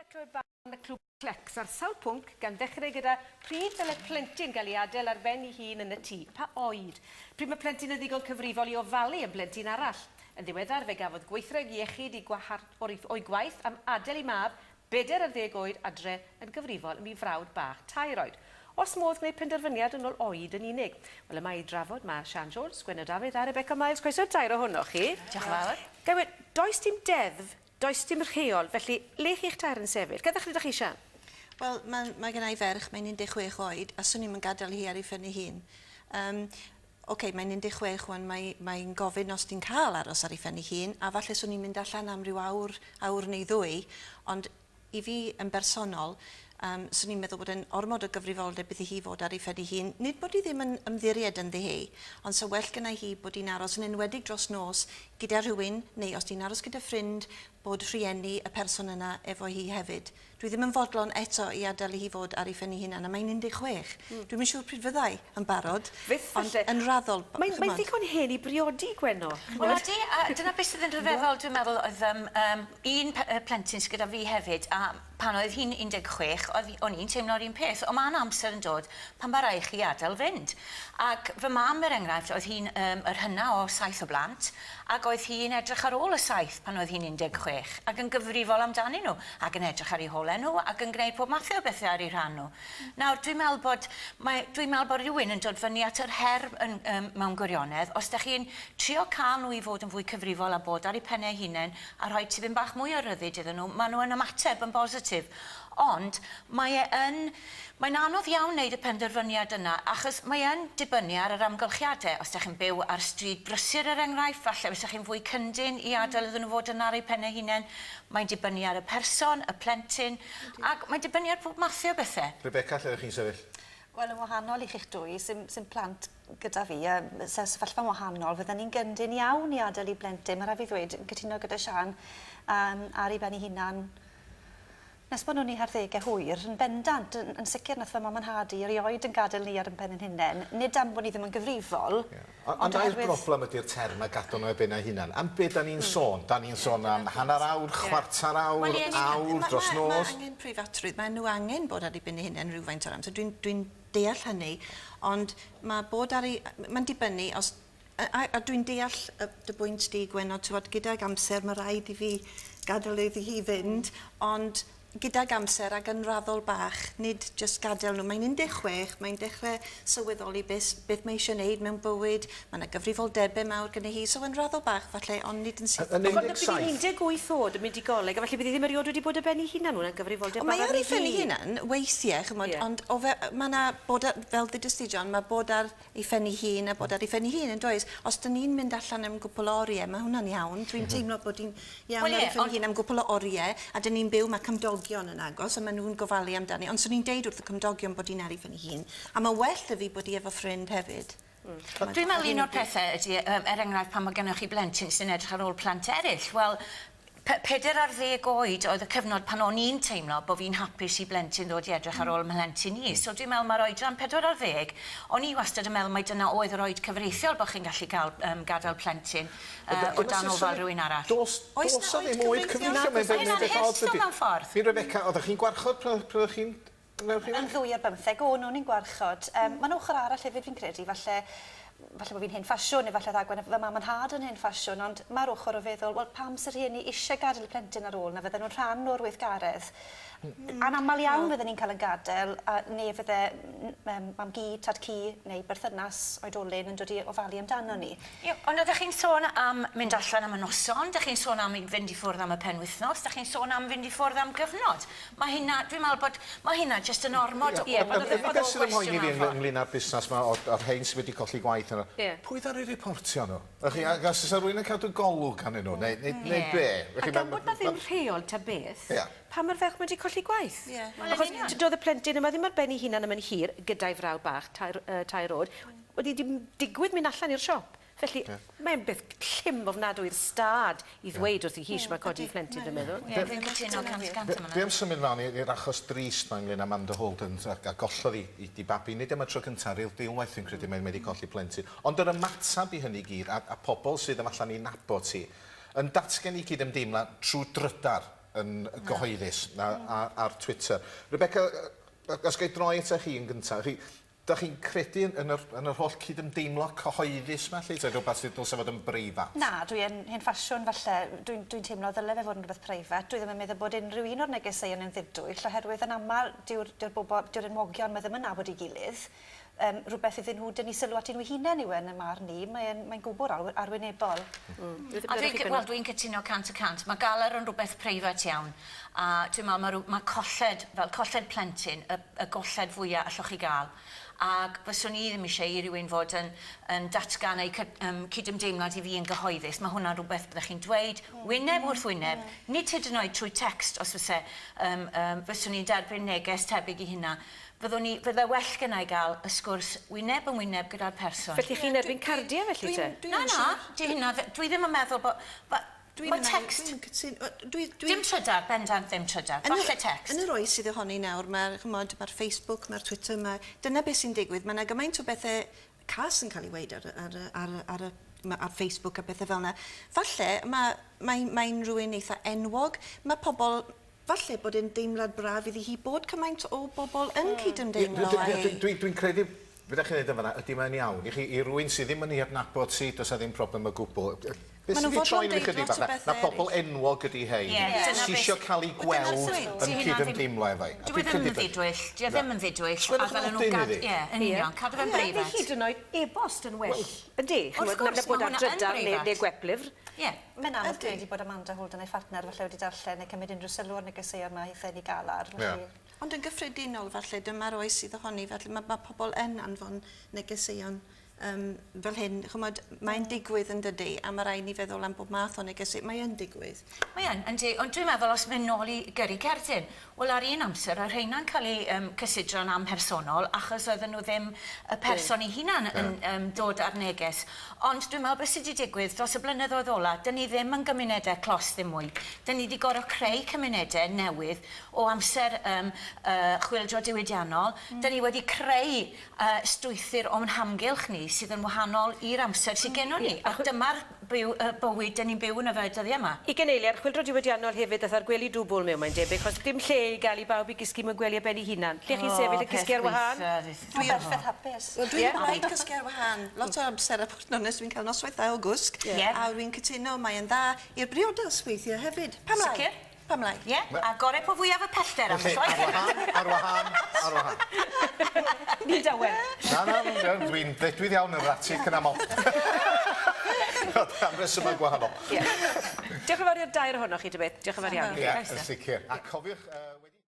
eisiau clywed barn y Clwb Clecs ar sawl pwnc, gan ddechrau gyda pryd ddyle plentyn gael ei adael ar ben ei hun yn y tŷ? Pa oed? Pryd mae plentyn yn ddigon cyfrifol i ofalu am blentyn arall? Yn ddiweddar, fe gafodd gweithwraig iechyd ei gwahardd o'i gwaith am adael ei mab, bedair ar ddeg oed, adre yn gyfrifol am ei frawd bach tair oed. Oes modd gwneud penderfyniad yn ôl oed yn unig? Wel, yma i drafod mae Siân Jones, Gwenno Dafydd a Rebecca Miles. Croeso i'r tair ohonoch chi. Diolch yn fawr. Ga i weud, does dim deddf Does dim rheol, felly le chi'ch tair yn sefyll? Ga i ddechrau 'da chi, Siân? Wel, mae mae genna i ferch, mae'n 16 oed, a 'swn i'm yn gadael hi ar ei phen ei hun. Yym, ocê, mae'n 16 ŵan, mae mae'n gofyn os 'di'n cael aros ar ei phen ei hun, a falle 'swn i'n mynd allan am ryw awr, awr neu ddwy, ond i fi yn bersonol, yym, 'swn i'n meddwl bod e'n ormod o gyfrifoldeb iddi hi fod ar ei phen ei hun. Nid bod hi ddim yn ymddiried ynddi hi, ond 'sa well gynna hi bod hi'n aros, yn enwedig dros nos, gyda rhywun, neu os 'di'n aros gyda ffrind, bod rhieni y person yna efo hi hefyd. Dwi ddim yn fodlon eto i adael i hi fod ar ei phen ei hunan, a mae'n 16. Dwi'm yn siŵr pryd fydda i yn barod, Fyth ond falle. yn raddol, Mae'n ch'mod. mae'n ddigon hen i briodi, Gwenno, Wel ch'mod? odi, a dyna beth sydd yn rhyfeddol dwi'n meddwl oedd yym yym un plentyn sy gyda fi hefyd, a pan oedd hi'n 16, oedd, o'n i'n teimlo'r un peth, ond mae 'na amser yn dod pan ma' raid chi adael fynd. Ac fy mam, er enghraifft, oedd hi'n yym yr hyna o saith o blant, ac oedd hi'n edrych ar ôl y saith pan oedd hi'n 16, ac yn gyfrifol amdanyn nhw, ac yn edrych ar eu holau nhw, ac yn gwneud pob math o bethau ar eu rhan nhw. Nawr, dwi'n meddwl bod, mae, dwi'n meddwl bod rhywun yn dod fyny at yr her yn, yym, mewn gwirionedd, os dach chi'n trio cael nhw i fod yn fwy cyfrifol a bod ar eu pennau eu hunain a rhoi tipyn bach mwy o ryddid iddyn nhw, maen nhw yn ymateb yn bositif. Ond mae e yn, mae'n anodd iawn wneud y penderfyniad yna, achos mae yn dibynnu ar yr amgylchiadau. Os dach chi'n byw ar stryd brysur, er enghraifft, falle fysa chi'n fwy cyndyn i adael iddyn nhw fod yna ar eu pennau eu hunain. Mae'n dibynnu ar y person, y plentyn, ac mae'n dibynnu ar pob math o bethe. Rebecca, lle ydych chi'n sefyll? Wel, yn wahanol i chi'ch dwy, sim, sim plant gyda fi, a se sefyllfa'n wahanol, fydden ni'n gyndyn iawn i adael i blentyn, mae rhaid fi ddweud, yn cytuno gyda Siân, um, ar ei ben ei hunan, nes bod nhw'n eu harddegau hwyr, yn bendant, yn, yn sicr nath fy mam a'n nhad i erioed yn gadael ni ar ein pen ein hunain, nid am bod ni ddim yn gyfrifol, yeah. Ond ail broblem ydy'r term a gadw nhw ar ben eu hunain. Am be da ni'n sôn? Da ni'n sôn am hanner awr, chwarter awr, awr, dros nos? Mae angen preifatrwydd, maen nhw angen bod ar eu ben eu hunain rhywfaint o'r amser, dwi'n dwi deall hynny, ond mae bod ar ei... Mae'n dibynnu os... A, a dwi'n deall y, dy bwynt di, Gwenno, tywod, gydag amser mae rhaid i fi gadael iddi hi fynd, ond gydag amser ac yn raddol bach, nid jyst gadael nhw. Mae'n 16, mae'n dechrau sylweddoli beth, beth mae eisiau gwneud mewn bywyd, mae yna gyfrifoldebau mawr gyda hi, so yn raddol bach falle, ond nid yn syth. Yn Ond 17. Bydd hi'n 18 oed yn mynd i goleg, a falle bydd hi ddim erioed wedi bod ar ben ei hunan, hwnna'n gyfrifoldeb Ond mae mawr ar ei arni phen ei hi. hunan, weithiau, chimod, Ie. ond o fe, mae yna bod, ar, fel ddudest ti John, mae bod ar ei phen ei hun a bod ar ei phen ei hun, yn does? Os dyn ni'n mynd allan am gwpl o oriau, mae hwnna'n iawn. Dwi'n teimlo bod hi'n iawn Wel ar ie, ei phen ei ond... hun am gwpl o oriau, a dyn ni'n byw, mae cymdogion yn agos, a maen nhw'n gofalu amdani. Ond 'swn i'n deud wrth y cymdogion bod hi'n ar ei phen ei hun. A mae well 'da fi bod hi efo ffrind hefyd. Dwi'n meddwl un o'r pethau ydy, yym, er enghraifft, pan mae gennych chi blentyn sy'n edrych ar ôl plant eraill, wel, 40 oed oedd y cyfnod pan o'n i'n teimlo bod fi'n hapus i blentyn ddod i edrych ar ôl 'mhlentyn i. So dwi'n meddwl mae'r oedran 40, o'n i wastad yn meddwl mai dyna oedd yr oed cyfreithiol bod chi'n gallu cael yym gadael plentyn yy o dan ofal rhywun arall. Does, Oes does 'na 'na oed ddim oed cyfreithiol? cyfreithiol, mae'n Mae hynna'n beth od hurt dydi? mewn ffordd. Mi Rebecca, oeddech chi'n gwarchod pryd pryd oeddech chi'n Wnewch chi Yn ddwy ar bymtheg, o'n, o'n i'n gwarchod. Yym, ma' 'na ochr arall hefyd fi'n credu, falle, falle bo' fi'n hen ffasiwn, neu falle rhagwen fy mam a'n nhad yn hen ffasiwn, ond ma'r ochr o feddwl, wel pam 'se rhieni isie gadael y plentyn ar ôl 'na, fydden nhw'n rhan o'r weithgaredd. Anaml iawn fydden ni'n cael yn gadael, a neu fydde yym mam-gu, tad-cu neu berthynas oedolyn yn dod i ofalu amdano ni. Ie, ond oeddech chi'n sôn am mynd allan am y noson, dach chi'n sôn am fynd i ffwrdd am y penwythnos, dach chi'n sôn am fynd i ffwrdd am gyfnod. Mae hynna, dwi'n meddwl bod, mae hynna jyst yn ormod o, Ie, oedd Yr unig o beth sydd yn gwestiwn mhoeni fi mewn ffordd. ynglyn â'r busnes 'ma o'r o'r rhein sydd wedi colli gwaith yna, pwy ddaru reportio nhw? Y'ch chi, ac os oes 'na rywun yn cadw golwg arnyn nhw, neu neu neu be? A Felly gan ma' bod 'na ddim rheol ta beth, pam mae'r ferch 'ma 'di colli gwaith? Wel yn Achos union. doedd y plentyn yma ddim ar ben ei hunan am yn hir, gyda'i frawd bach, tair yy tair oed, wedi dim digwydd mynd allan i'r siop. Felly, mae'n beth llym ofnadwy i'r stad i ddweud wrthi hi shwt mae codi phlentyn, dwi'n meddwl. Ie, dwi'n cytuno 100 y cant am hwnna. Dwi am symud mlaen i'r achos drist 'ma ynglyn â Amanda Holden a a gollodd hi 'i 'i babi. Nid am y tro cynta, ryw deilwaith dwi'n credu mae mae 'di colli plentyn. Ond yr ymateb i hynny i gyd, a a pobl sydd am allan i nabod hi, yn datgan eu cydymdeimlad trwy drydar. yn gyhoeddus ar Twitter. Rebecca, os ga i droi atoch chi yn gyntaf, chi, da chi'n credu yn, yn, yr, yn yr holl cydymdeimlo cyhoeddus yma, lle? Ta rhywbeth sydd dylse fod yn breifat? Na, dwi yn hen ffasiwn falle. Dwi'n dwi teimlo ddyle fe fod yn rhywbeth preifat. Dwi ddim yn meddwl bod unrhyw un o'r negeseuon yn ddidwyll, oherwydd yn aml dyw'r dyw bobl, dyw'r enwogion ma ddim yn nabod ei gilydd. Rhywbeth iddyn nhw dynnu sylw atyn nhw hunain yw e yn y marn i. Mae'n mae gwbl arwynebol. A dwi'n wel, dwi'n cytuno 100%. Mae galar yn rhywbeth preifat iawn. A dwi'n meddwl mae, mae colled, fel colled plentyn, y golled fwyaf allwch chi gael. Ac fyswn i ddim eisiau i rywun fod yn datgan eu cydymdeimlad i fi yn gyhoeddus. Mae hwnna'n rhywbeth byddech chi'n dweud wyneb wrth wyneb, nid hyd yn oed trwy text os fyse, fyswn i'n derbyn neges tebyg i hynna. Fydde well gynna i gael y sgwrs wyneb yn wyneb gyda'r person. Felly chi'n erbyn cardiau felly te? Na, na, di hynna, dwi ddim yn meddwl bod... Mae text... Dim trydar, bendant ddim trydar, falle text. Yn yr oes sydd ohoni nawr, mae'r ma Facebook, mae'r Twitter, dyna beth sy'n digwydd. Mae yna gymaint o bethau cas yn cael ei weud ar Facebook a bethau fel yna. Falle, mae'n mae rhywun eitha enwog. Mae pobl, falle bod e'n deimlad braf iddi hi bod cymaint o bobl yn cydymdeimlo â hi. Dwi'n credu, beth ydych chi'n dweud yn fan'na, ydy mae'n iawn. I chi, i rywun sydd ddim yn ei adnabod ti, does 'na ddim problem o gwbl. Beth Ma' sydd nhw'n wedi fodlon troi deud fi chydig lot o bach, bethe na pobl enwog ydy hein, Ie, sy isio cael ei gweld yn cydymdeimlo efo hi. Dwi ddim yn ddidwyll, dwi ddim yn ddidwyll. Sgwennwch nodyn iddi. Ie, yn union, cadw fe'n breifat. Neu hyd yn oed e-bost yn well. Yndi? Wrth gwrs, bod ma' ar hwnna yn drydar neu, breifat. neu gweplyfr. Ie. Mae'n anodd credu bod Amanda Holden a'i phartner falle wedi darllen neu cymryd unrhyw sylw o'r negeseuon mae hithe ni galar. Felly... Ond yn gyffredinol, falle, dyma'r oes sydd ohoni, falle mae pobl yn anfon negeseuon fel hyn. Chymod, mae'n digwydd yn dydy, a mae rhaid ni feddwl am bob math o negeseuon. Mae yn digwydd. Mae yn, yndi. Ond dwi'n meddwl os mynd nôl i gyrru cerdyn, wel ar un amser, oedd rheina'n cael eu cysidro'n amhersonol, achos oedden nhw ddim y person ei hunan yn dod ar neges. Ond dwi'n meddwl beth sydd wedi digwydd dros y blynyddoedd ola, dyn ni ddim yn gymunedau clos ddim mwy. Dyn ni wedi gorfod creu cymunedau newydd o amser chwyldro diwydiannol. Dyn ni wedi creu strwythur o'n hamgylch ni sydd yn wahanol i'r amser sydd gennon ni. A dyma'r bywyd dyn ni'n byw yn y fe dyddiau yma. I geneiliad, chwyldro diwydiannol hefyd ath â'r gwely dwbl mewn, mae'n debyg, achos dim lle i gael i bawb i gysgu mewn gwely ar ben ei hunan. Lle chi'n sefyll a cysgu ar wahân? Dwi'n berffaith hapus. Wel, dwi'n blaid cysgu ar wahân. Lot o amser, a bod yn onest, dwi'n cael noswaith dda o gwsg. A dwi'n cytuno, mae'n dda i'r briodas weithiau hefyd. Pam lai? Sicr. Pam lai? Ie, a gorau po fwyaf y pellter am Felly, sioe. ar wahân, ar wahân, ar wahân. Ni dawel. Na, na, na, dwi'n ddedwydd iawn yn yr atig yn aml. Am resymau gwahanol. Ie. Diolch yn fawr i'r dair ohonoch chi, dy beth. Diolch yn fawr iawn. Ie, yn sicr. A cofiwch... wedi